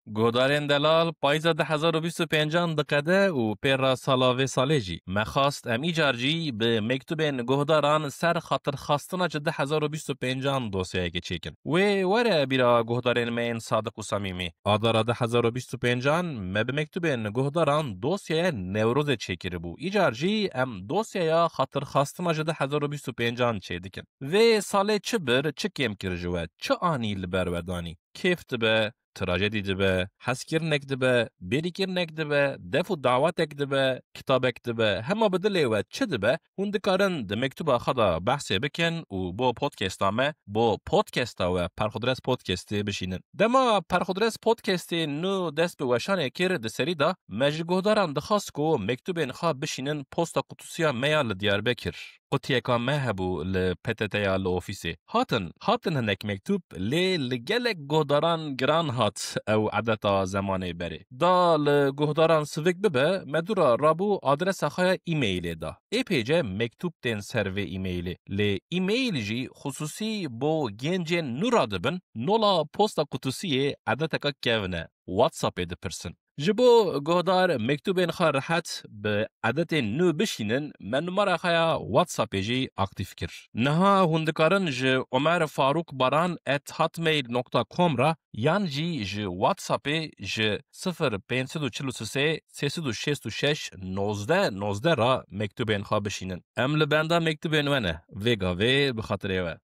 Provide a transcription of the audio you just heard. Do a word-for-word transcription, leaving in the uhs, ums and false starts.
Guhdarên delal, payîza du hezar û bîst û pêncan diqede û pê re sala vê salê jî. Me xwest em îcar jî bi mektubên guhdaran ser xatirxwestina ji du hezar û bîst û pêncan dosyayekê çêkin. Wê were bîra guhdarên me yên sadiq û samîmî. Adara du hezar û bîst û pêncan me bi mektubên guhdaran dosyaya Newrozê çêkiribû. Îcar jî em dosyaya xatirxwestina ji du hezar û bîst û pêncan çêdikin. Vê salê çi bir, çi kêm kir ji we, çi anî li ber we danî? Kêf dibe, trajedî dibe, hezkirinek dibe, bêrîkirinek dibe, def û dawetek dibe, kitabek dibe, hema bi dilê we çi dibe, hûn dikarin di mektuba xwe de behsê bikin û bo podcasta me, bo podcasta we Perxudres Podcastê bişînin. Dema Perxudres Podcastê nû dest bi weşanê kir, di serî de me ji guhdaran dixwest ku mektubên xwe bişînin posta qutusiya me ya li Diyarbekir. Qutiyeka me hebû li P T T ya li ofîsê. Hatin, hatin hinek mektûb, lê li gelek guhdaran giran hat ew edeta zemanê berê. Da li guhdaran sivik bibe, me dû re rabû adresa xwe ya e-mailê da. Ê pêce mektûb tên ser vê e-mailê. Lê e-mail jî xusûsî bo gencên nû radibin, nola posta qutusiyê edeteka kevn e. WhatsAppê dipirsin. Ji bo guhdar mektûbên xwe rehet bi edetên nû bişînin, me numara xwe ya WhatsAppê jî aktîf kir. Niha hûn dikarin ji Omer Faruk Baran at hotmail nokta com re yan jî ji WhatsAppê ji sifir pênc sed û çil û sê, sê sed û şêst û şeş, nozdeh nozdeh re mektûbên xwe bişînin. Em li benda mektûbên we ne. Vê gavê bi xatirê we.